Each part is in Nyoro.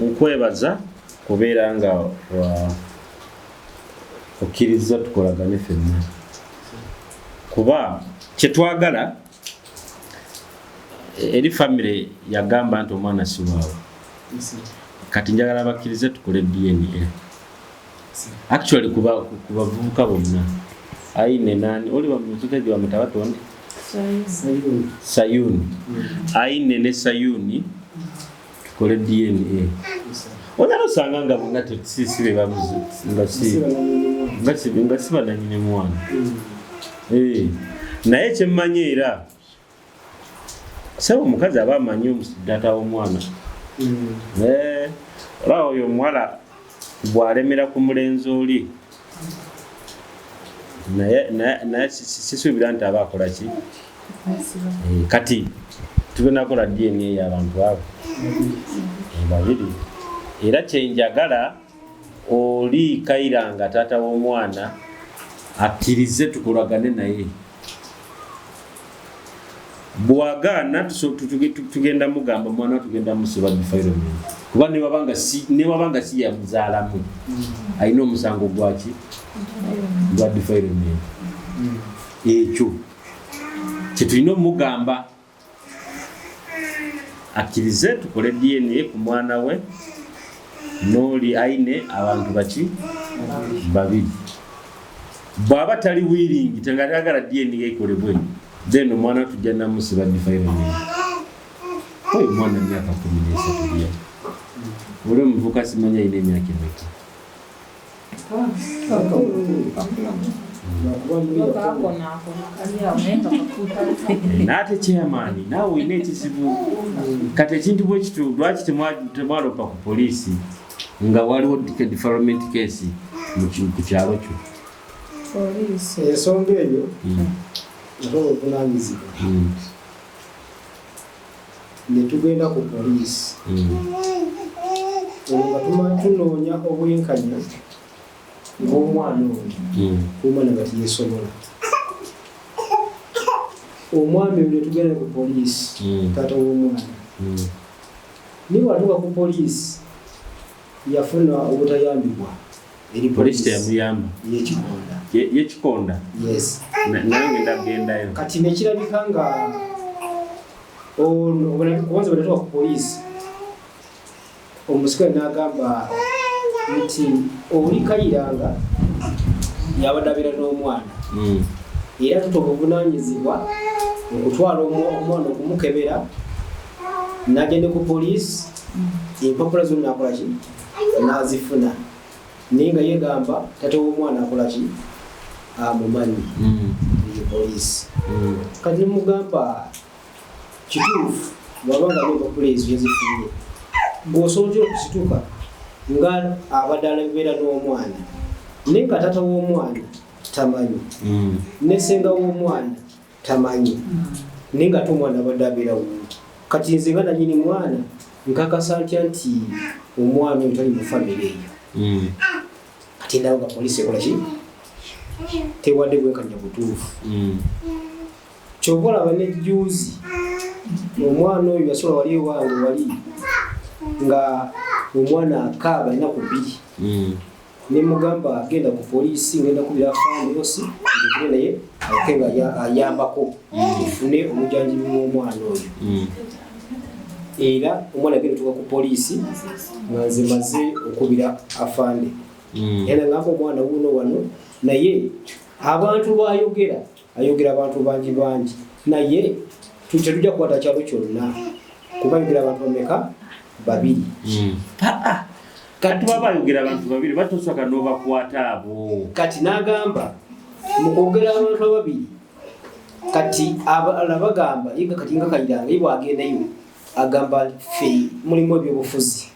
Nkwebaza kubeera nga okkiriza tukolagane fenna, kuba kyetwagala eri famire yagamba nti omwana si waawe. Kati njagala bakkirize tukole DNA actually ku bavubuka bonna. Aine nani oli bamuteji bamutaba tonde Sayuni, Aine ne Sayuni, tukole DNA. Onyala osanga nga bonna si be bamuzi, nga si bananyini mwana. Naye kyemmanyi era sebo omukazi aba amanyi data w'omwana. Olaba oyo omuwala bw'alemera ku mulenzi oli, naye sisuubira nti aba akola ki. Kati tugenda kukola DNA y'abantu abo babiri. Era kyenjagala oli Kairanga taata w'omwana akkirize tukolagane naye. Bwagaana, tugenda mugamba omwana tugenda musiba defilement, kuba newabanga si yamuzaalamu, alina omusango gwaki? Gwa defilement. Ekyo kyetulina omugamba akkirize tukole DNA ku mwana we n'oli aine, abantu baki? Babiri. Bw'aba tali willing, nga tayagala DNA ekolebwe, then omwana tujja namusiba defilement. Oyo omwana myaka 13 lya oli omuvuka, simanyi alina emyaka emeka. Naate chairman, naawe olina ekizibu. Kati ekintu bwe kitu, lwaki temwalopa ku poliisi nga waliwo defilement case ku kyalo kyo? Ensonga eyo natwala obuvunanyizibwa ne tugenda ku poliisi olwo nga tunoonya obwenkanya ng'omwana oyo, omwana nga tiyesobola. Omwami oyo ne tugenda ku poliisi, taata w'omwana, naye bwatuuka ku poliisi yafuna obutayambibwa eri Poliisi. Poliisi Teyamuyamba. Yekikonda. Yekikonda? Yes. Naye ngenda kugendayo. Kati nekirabika nga ono kubanza bwe natuuka ku poliisi, omusirikale n'agamba nti oli Kayiranga yabadde abeera n'omwana era tuta obuvunanyizibwa okutwala omwana okumukebera, n'agende ku poliisi, empapula zonna akola ki? N'azifuna. Naye nga yegamba tate w'omwana akola ki? Amumanyi. Ye poliisi. Kati nemugamba kituufu, bwaba nga n'empapula ezo yazifunye, gweosobola otya okusituka nga abadde alabeera n'omwana naye nga taata w'omwana tamanyi, ne senga w'omwana tamanyi, naye nga ate omwana abadde abeera wuwe? Kati nze nga nanyini mwana nkakasa ntya nti omwana oyo tali mu famire eyo? Kati ndaba nga poliisi ekola ki? Tewadde bwenkanya butuufu. Kyova olaba nejjuuzi omwana oyo yasobola wali ewange wali nga omwana akaaba ennaku 2, nemugamba genda ku poliisi, ngenda kubira afande osi njogere naye aleke nga ayambako ofune omujanjabi w'omwana oyo. Era omwana agenda otuuka ku poliisi nga nze maze okubira afande, era ngamba omwana wuno wano, naye abantu bayogera ayogera abantu bangi bangi, naye tetujja kukwata kyalo kyonna kuba ayogera abantu bameka? Babiri. Kati baba ayogera abantu babiri, batosaka n'obakwata abo. Kati n'agamba mu kwogera abantu ababiri, kati abalala bagamba ye nga kati nga Kayiranga ye bwagendayo agamba ffe mulimu ebyobufuzi,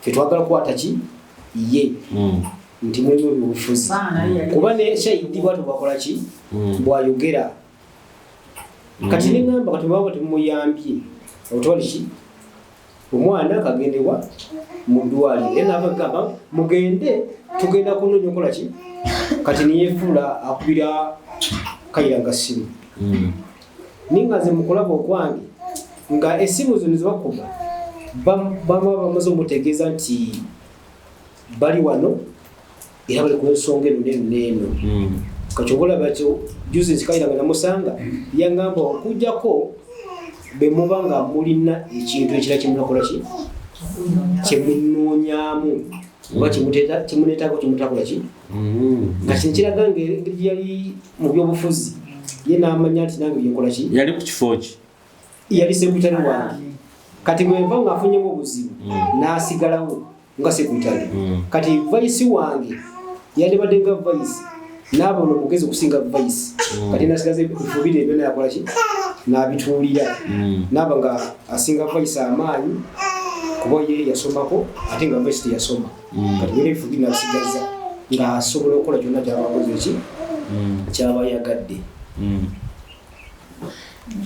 ffe twagala kukwata ki ye, nti mulimu ebyobufuzi kuba ne shahidi bwatyo bwakola ki? Bwayogera. Kati neŋŋamba kati bwaba temumuyambye otwale ki omwana kagendebwa mu ddwaliro, era naava gamba mugende tugenda kunoonya okola ki. Kati neyefuula akubira Kayiranga simu, naye nga nze mukulaba okwange nga essimu zino zebakuba. Baba bamaze omutegeeza nti bali wano era bali ku nsonga eno neno neno. Kati kyo juzi nzikayira nga namusanga yaŋŋamba okujjako bwe muba nga mulina ekintu ekira kyemunakola ki kyemunoonyaamu oba kyemuneetaako kyemutakola ki, nga kino kiraga nga engeri gye yali mu byobufuzi ye n'amanya nti nange byenkola ki. Yali ku kifo ki? Yali secretary wange. Kati bwenva nga afunyemu obuzibu, n'asigalawo nga secretary. Kati vice wange yandibadde nga vice naaba ono mugezi okusinga vice. Kati nasigaza ebifo biri ebyo nayakola ki n'abituulira, naaba nga asinga vice amaanyi kuba ye yasomako ate nga vice teyasoma. Kati byona ebifo biri nabisigaza ng'asobola okukola kyonna kyaba akoze ki kyaba yagadde.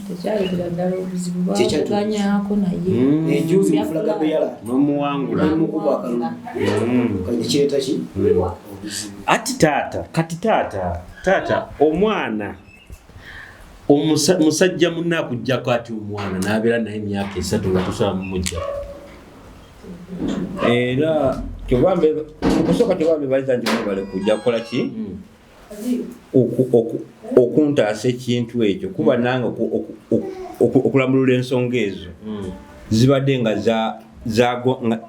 Tekyalekera ddala obuzibu bavuganyako naye. Ejuzi mufulaga beyala Nomuwangula. Nemukuba akalulu. Kati kireeta ki obuzibu. Ati taata, kati taata omwana musajja munne akuggyako ati omwana n'abeera naye emyaka 3 nga tosobola mumuggyako. Era mukusooka kyobambe baliza nti mwebale kujja kukola ki okuntaasa ekintu ekyo, kuba nange okulambulula ensonga ezo zibadde nga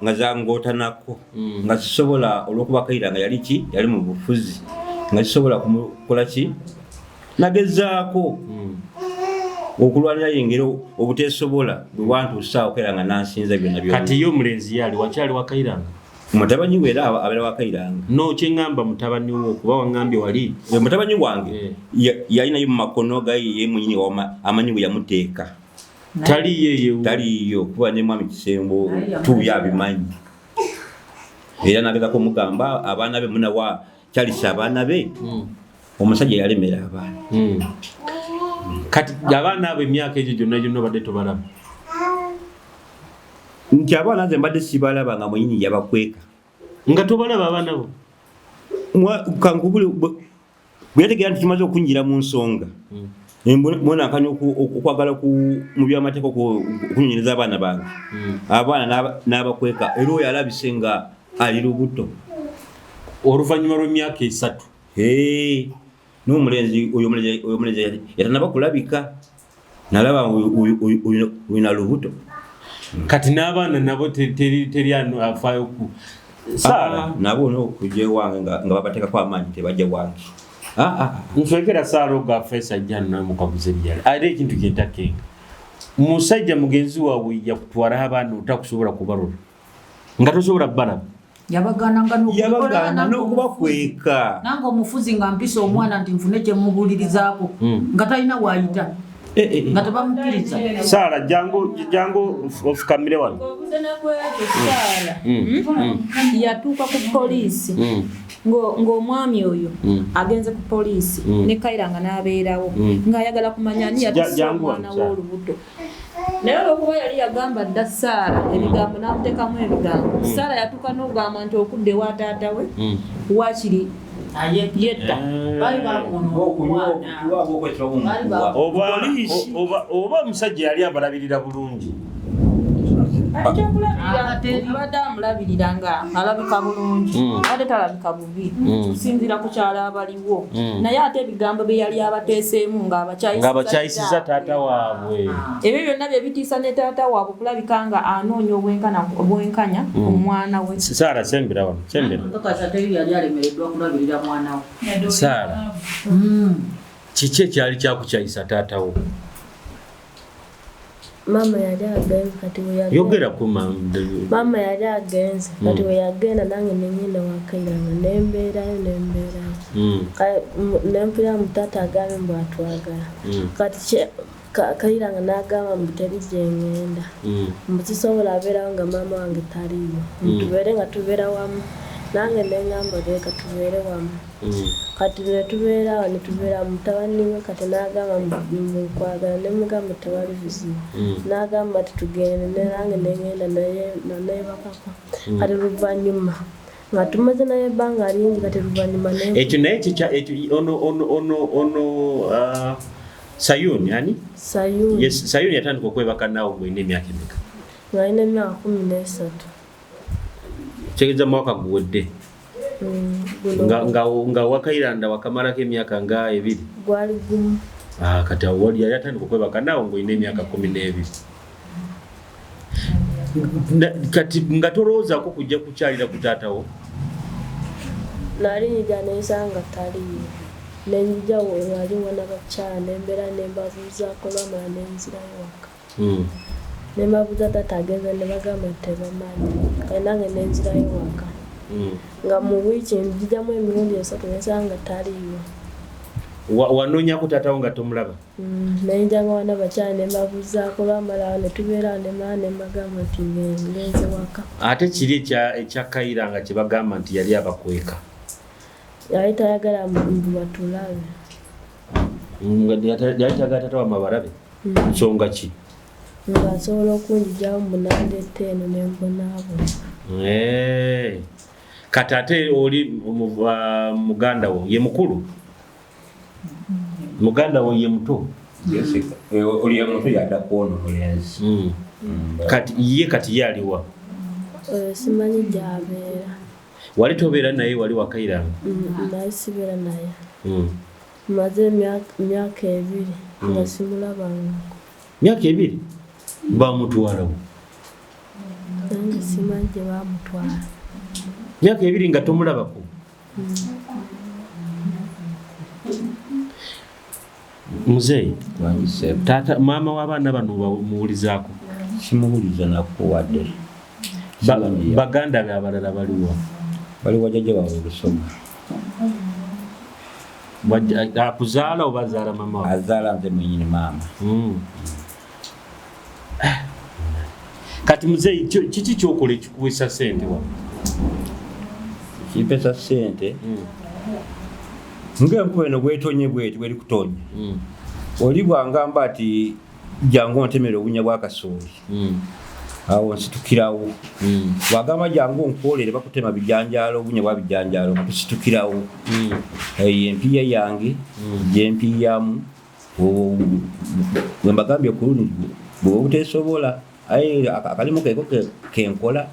nga zangotanako, nga zisobola olw'okuba Kayira nga yali ki yali mu bufuzi, nga zisobola kumukola ki nagezaako okulwanira yengeri obuteesobola bwe wantuusaawo Kayira nga nansinza byonna byonna. Kati ye omulenzi ye ali wakyali wa Kayiranga? Mutabani we era abeera wa Kayiranga. No, kyeŋŋamba mutabani wo, kuba waŋŋambye wali. Mutabani wange yalinayo mu makono ga ye mwennyini amanyi bwe yamuteeka. Taliyo eyo. Taliyo, kuba ne mwami Kisembo tuuyo abimanyi. Era nagezako omugamba abaana be munawa Charles abaana be. Omusajja yalemera abaana. Kati abaana abo emyaka egyo gyonna gyonna obadde tobalaba? Nti abaana nze mbadde sibalaba nga mwennyini yabakweka. Nga tobalaba abaana bo? Kankubule bwe yategeera nti tumaze okunyira mu nsonga. Mbona akanya okwagala mu byamateeka okunyonyereza abaana bange. Abaana n'abakweka era oyo alabise nga ali lubuto. Oluvannyuma lw'emyaka 3. N'omulenzi oyo omulenzi yatanaba kulabika. Nalaba oyo na lubuto. Kati n'abaana nabo teri afaayo ku Saara. Nabo n'okujja ewange nga babateekako amaanyi tebajja wange. Nswekera Saara ogo afeesa ajja namukaguza ebyala. Ate ekintu kye ntakenga. Musajja mugenzi waabwe yakutwalaho abaana otakusobola kubalula. Nga tosobola kubalaba. Yabagaananga Yabagaana n'okubakweka. Nange omufuzi nga mpisa omwana nti nfune kye mubulirizaako, nga talina waayita. Nga tebamukkiriza. Saara, jangu ofukamire wano. Ng'obuze ne ku ekyo, Saara. Yatuuka ku poliisi. Ng'omwami oyo agenze ku poliisi ne Kayira nga n'abeerawo, ng'ayagala kumanya ani yatisse Jangu omwana wano, Saara. w'olubuto. Naye olw'okuba yali yagamba dda Saara ebigambo n'amuteekamu ebigambo, Saara yatuuka n'okugamba nti okudda ewa taata we waakiri yetta. Baali bamunoona omwana. Baali Oba omusajja yali abalabirira bulungi. Ekyokulabirira abadde amulabirira nga alabika bulungi, abadde talabika bubi kusinziira ku kyalo abaliwo. Naye ate ebigambo bye yali abateeseemu ng'abakyayisiza taata waabwe. Ebyo byonna bye bitiisa ne taata waabwe okulabika nga anoonya obwenkanya ku mwana we. Saara, sembera wano, sembera. Nkakasa teri yali alemereddwa kulabirira mwana we. Saara, kiki ekyali kyakukyayisa taata wo? Maama yali agenze kati we yagenda. Yogera ku maama. Maama yali agenze kati we yagenda nange ne nnyina wakairanga nembeerayo nembeerayo. Nempulira mu taata agambye mbu atwagala. Kati Kayiranga n'agamba mbu teri gye ŋŋenda. Mbu sisobola abeerawo nga maama wange taliiyo. Tubeere nga tubeera wamu. Nange ne ŋŋamba leka tubeere wamu. Kati ne tubeera awo ne tubeera mutabani we kati n'agamba mbu nkwagala ne mugamba tewali buzibu. N'agamba ati tugende ne nange ne ŋŋenda naye neebakako. Kati luvannyuma nga tumaze naye ebbanga lingi kati luvannyuma ne Ekyo naye ekyo ono, Sayuni, ani? Sayuni. Yes, Sayuni yatandika okwebaka naawe ng'olina emyaka emeka? Ng'alina emyaka 13. Kitegeeza mwaka guwedde. Nga Wakairanda wakamalako emyaka nga 2. Gwali gumu. Kati awo wali yali atandika okwebaka naawe ng'olina emyaka 12. Kati nga tolowoozaako kujja kukyalira ku taata wo? Nali njija nensanga taliiyo. Nenjija waliwo n'abakyala nembeera nembabuuzaako lwamala nenzirayo waka. Nembabuuza taata agenze ne bagamba nti tebamanyi. Kale nange nenzirayo waka. Nga mu wiiki njijamu emirundi 3 nensanga taliiyo. Wanoonyako taata wo nga tomulaba? Nenjanga wana abakyala ne mbabuuzaako lwamala ne tubeera ne mala ne mbagamba nti ngenze waka. Ate kiri ekya Kaira nga kye bagamba nti yali abakweka. Yali tayagala mbu batulabe. Yali tayagala taata wammwe abalabe? Nsonga ki? Ng'asobola okunjigyawo mbu n'andeeta eno ne mbonaabona. Kati ate oli muganda wo ye mukulu? Muganda wo ye muto? Oli ye muto yaddako ono mulenzi. Kati ye kati ye aliwa? Simanyi gy'abeera. Wali tobeera naye wali Wakairanga? Naye sibeera naye. Mmaze emyaka 2 nga simulabangako. Myaka 2? Bamutwalawo? Nange simanyi gye baamutwala. Myaka 2 nga tomulabako? Muzeeyi, taata maama w'abaana bano muwulizaako? Simuwuliza nako wadde. Baganda be abalala baliwa? Baliwa jjajja waabwe Busoga. Akuzaala oba azaala maama we? Azaala nze mwennyini maama. Kati muzeeyi, kiki ky'okola ekikuweesa ssente wano? Kimpesa ssente ng'enkuba eno bwetonye bweti bweri kutonya. Oli bw'angamba ati jangu ontemere obunya bwa kasooli, awo nsitukirawo. Bw'agamba jangu onkwolere bakutema bijanjaalo, obunya bwa bijanjaalo, nga tusitukirawo. Eyo empiiya yange gye mpiiyamu. Bwe mbagambye ku luno bwe buteesobola, aye akalimu keeko kenkola.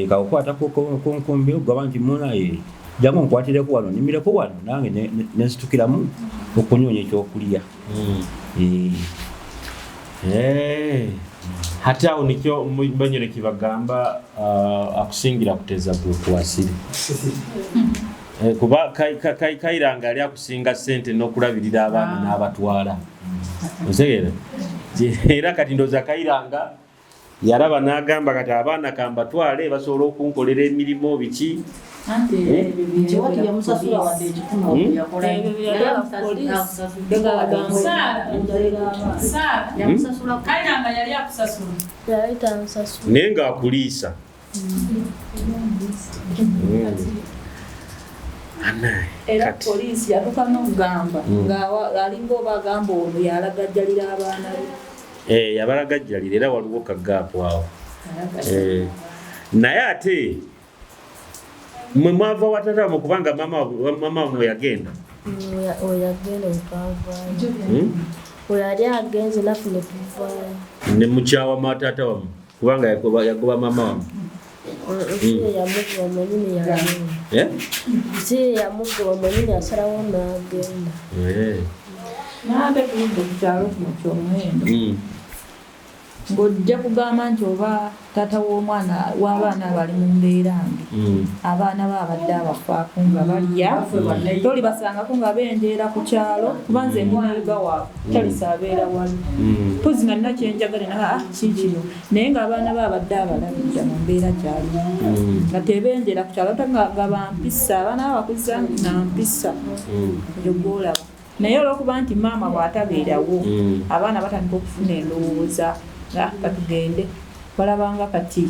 Kakukwata ku nkumbi okugamba nti munaye jangu nkwatireko wano nimireko wano nange nensitukiramu okunoonya ekyokulya. Ate awo nikyo banyole kibagamba akusingira kuteza gukwasire. Kuba Kairanga yali akusinga ssente n'okulabirira abaana n'abatwala. Otegeera? Era kati ndowooza Kairanga yalaba n'agamba kati abaana kambatwale basobola okunkolera emirimu biki. Naye ng'akuliisa. Era poliisi yatuuka n'okugamba ng'alinga oba agamba ono yalagajjalira abaana be. Yabalagajjalira era waliwo kagaapu awo. Naye ate mwe mwava wa taata wammwe kubanga maama wammwe yagenda. Yagenda twavaayo. Oyo yali agenze naffe ne tuvaayo. Ne mukyawa taata wammwe kubanga yagoba maama wammwe. Si ye yamugoba mwennyini yagenda. Si ye yamugoba mwennyini asalawo n'agenda. Nate tuludde ku kyalo kino ky'omuwendo. Ng'ojja kugamba nti oba taata w'omwana w'abaana abali mu mbeera mbi, abaana be abadde abafaako nga balya, tolibasangako nga benjeera ku kyalo, kuba nze ndi neighbor waabwe, Charles abeera wali. Mpozi nga nina kye njagala naye, ki kino? Naye ng'abaana be abadde abalabirira mu mbeera gy'alimu. Nga tebenjeera ku kyalo, ate nga bampisa, abaana be abakuza na mpisa. Eyo gw'olaba. Naye olw'okuba nti maama bw'atabeerawo, abaana batandika okufuna endowooza, katugende, balabanga kati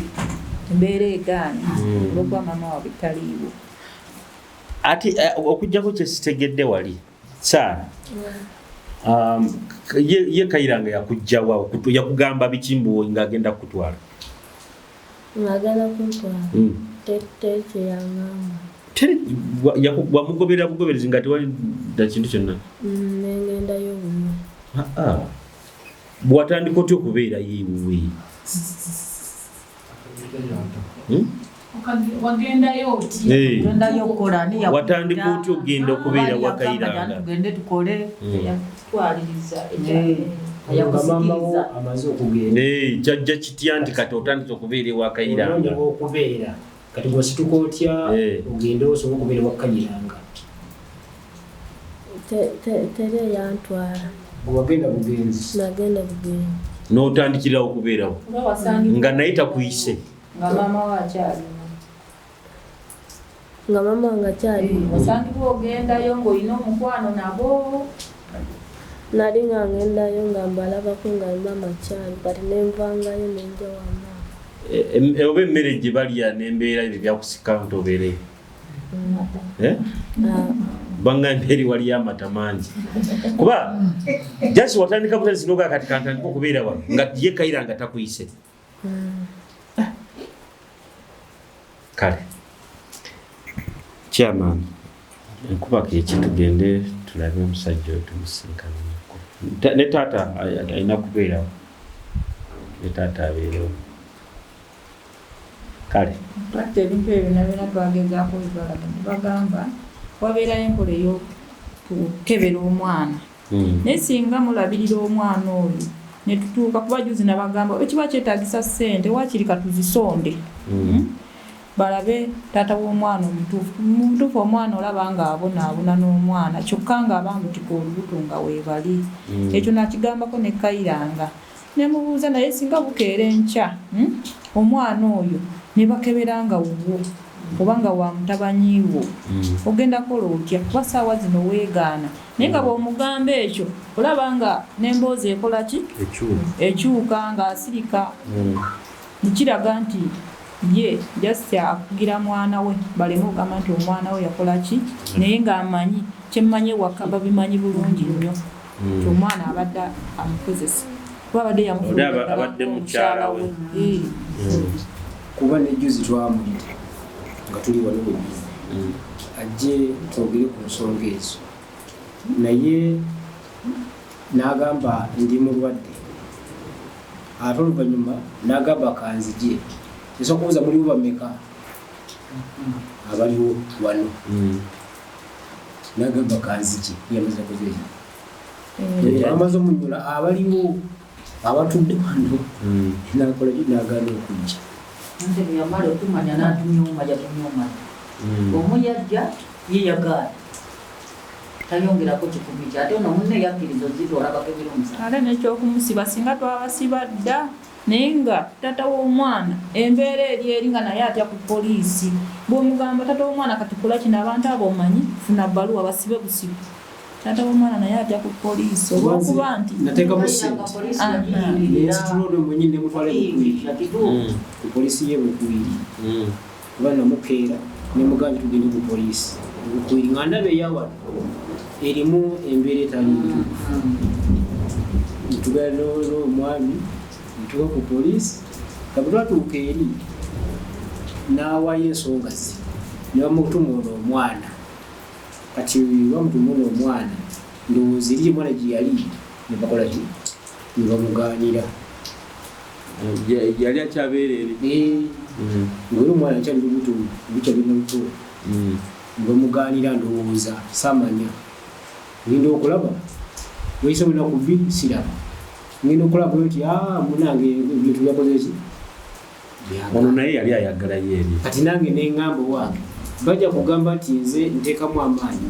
embeera egaanye olw'okuba maama waabwe taliiwo. Ate okuggyako kye sitegedde wali, Saara, ye Kairanga yakuggyawa, yakugamba biki mbu ng'agenda kukutwala? Ng'agenda kuntwala. Teri kye yangamba. Teri, wamugoberera bugoberezi nga tewali na kintu kyonna? Nengendayo bumu. Bw'atandika otya okubeerayo ewuwe? Wagendayo otya? Eh. Ogendayo okukola, ani yakuyita? Watandika otya okugenda okubeera Ani wa yagamba Kayiranga? Tugende tukole. Twaliriza. Eh, Nga maama wo yakusikiriza. amaze okugenda. Eh, kyajja kitya nti kati otandise okubeera ewa Kayiranga? Onoonya okubeera, kati gwosituka otya ogende osobola okubeera wa Kayiranga? Teri eyantwala. Gwe wagenda bugenzi? Nagenda bugenzi. N'otandikirawo okubeerawo nga naye takuyise? Nga maama we akyaliwo. Nga maama wange akyaliwo. Osangibwa ogendayo ng'olina omukwano nabo? Nali nga ngendayo nga mbalabako nga maama akyali, kati nenvangayo nenja wa maama. Oba emmere gye balya n'embeera ebyo byakusika nti obeereyo? Eh? Bangambye eri waliyo amata mangi. Kuba jasi watandika butandisi nogaa kati kantandika okubeera wano nga ye Kayiranga takuyise. Kale chairman, enkubako eki, tugende tulabe omusajja oyo, tumusinkaneko. Ne taata alina kubeerawo, ne taata abeerewo. Kale. Twatta ebintu ebyo byonna byonna, twagezaako bibalaga ne bagamba wabeerayo enkola ey'okukebera omwana. Naye singa mulabirira omwana oyo ne tutuuka kuba juzi nabagamba ekiba kyetaagisa ssente, waakiri katuzisonde. Balabe taata w'omwana omutuufu. Mu butuufu omwana olaba ng'abonaabona n'omwana, kyokka ng'abamutika olubuto nga weebali. Ekyo nakigambako ne Kayiranga ne mubuuza, naye singa bukeera enkya, omwana oyo ne bakebera nga wuwo oba nga wa mutabanyi wo, ogenda kola otya? Kuba ssaawa zino weegaana, naye nga bw'omugamba ekyo olaba nga n'emboozi ekola ki? Ekyuka, ng'asirika. Nikiraga nti ye just akugira mwana we baleme okugamba nti omwana we yakola ki, naye ng'amanyi kyemmanyi ewaka babimanyi bulungi nnyo nti omwana abadde amukozesa kuba abadde Oli abadde mukyala we. Eh. Kuba nejjuzi twamuyita nga tuli wano wennyini ajje twogere ku nsonga ezo, naye n'agamba ndi mulwadde, ate oluvannyuma n'agamba kanzije. Nsobola kubuuza muliwo bameka abaliwo wano? N'agamba kanzije, yamaze koze amaze omunyula abaliwo abatudde wano, nakola ki? N'agaana okujja. Nze bwe yamala otumanya n'atunyuma, yatunyuma. Omu yajja, ye yagaana, tayongerako 1,000 kye, ate ono munne yakkiriza ozitwala bakebera omusango. Ate n'ekyokumusiba, singa twabasiba dda, naye nga taata w'omwana embeera eri eri nga naye atya ku poliisi. Bw'omugamba taata w'omwana kati kola kino, abantu abo omanyi funa bbaluwa basibe busibe, taata w'omwana naye atya ku poliisi olw'okuba nti Nateekamu ssente nensitula ono mwenyini nemutwala ebukwiri, ku poliisi ye Bukwiri, kuba namukeera nemugamba tugende ku poliisi Bukwiri nga ndaba eyawano erimu embeera etali ntuufu. Ntugenda n'omwami ntuuka ku poliisi, nga bwe twatuuka eri n'awaayo ensonga ze ne bamutuma ono omwana. Kati bamutuma ono omwana, ndowooza eri omwana gye yali ne bakola ki, ne bamugaanira. Yali akyabeera eri? Ngaoli omwana akyali lubuto, lukyalina luto, ne bamugaanira. Ndowooza saamanya, ngenda okulaba wayise olunaku 2 siraba, ngenda okulaba nti munange ebintu byakoze ki. Ono naye yali ayagalayo eri. Kati nange neŋŋamba wange bajja kugamba nti nze nteekamu amaanyi,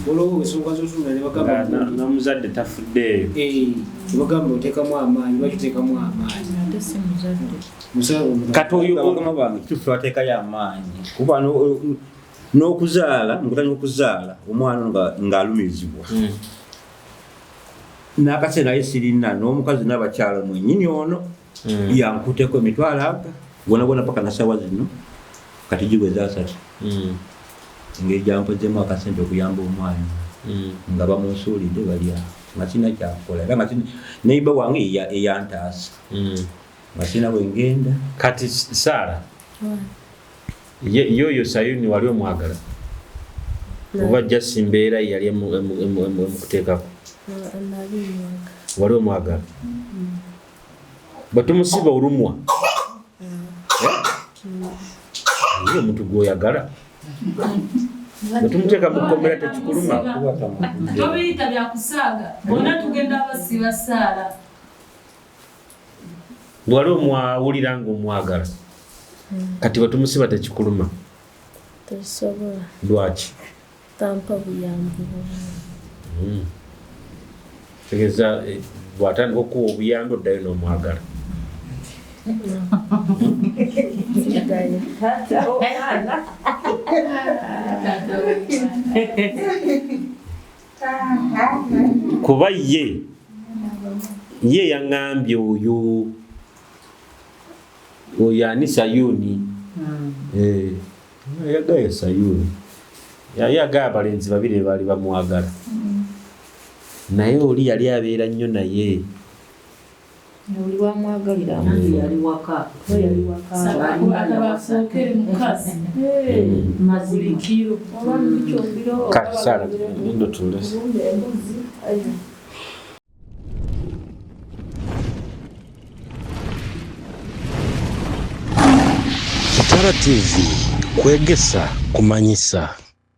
olwo ensonga zotunda ne bagamba N'omuzadde tafuddeeyo. Ne bagamba oteekamu amaanyi, lwaki oteekamu amaanyi? Ate si muzadde. Kati oyo Bakama bange, kituufu twateekayo amaanyi, kuba n'okuzaala, ngutandika okuzaala omwana ono ng'alumizibwa n'akaseera, naye sirina n'omukazi n'abakyala mwenyini ono yankuteko emitwalo aga gona gona paka nasawa zino kati giweza 3, engeri gyampozeemu akasente okuyamba omwana nga bamunsuulidde bali awo, nga sirina kyakukola, era nga neighbour wange eyantaasa, nga sirina bwengenda. Kati Saara, yoyo Sayuni wali omwagala oba just mbeera yali emukuteekako? Nali mwagala. Wali omwagala? Bwe tumusiba olumwa. Eh? Omuntu gw'oyagala bwe tumuteeka mu kkomera tekikuluma? Tobiyita byakusaaga, bonna tugenda basiba saala. Bwali omwawulira nga omwagala, kati bwe tumusiba tekikuluma? Tekisobola. Lwaki? Tampa buyambi bwonna. Tegeeza bw'atandika okuwa obuyambi oddayo n'omwagala? Siddayo. Kuba ye yaŋŋambye oyo ani, Sayuni. Yagaye Sayuni, yali agaya abalenzi babiri baali bamwagala, naye oli yali abeera nnyo naye. Oli wamwagalira. Nange yali waka. Yali waka. Atabafuukere mukazi buli kiro. Oba mubicumbiro. Kati Sara, genda otuule. Obumba embuzi. Kitara TV, kwegesa kumanyisa.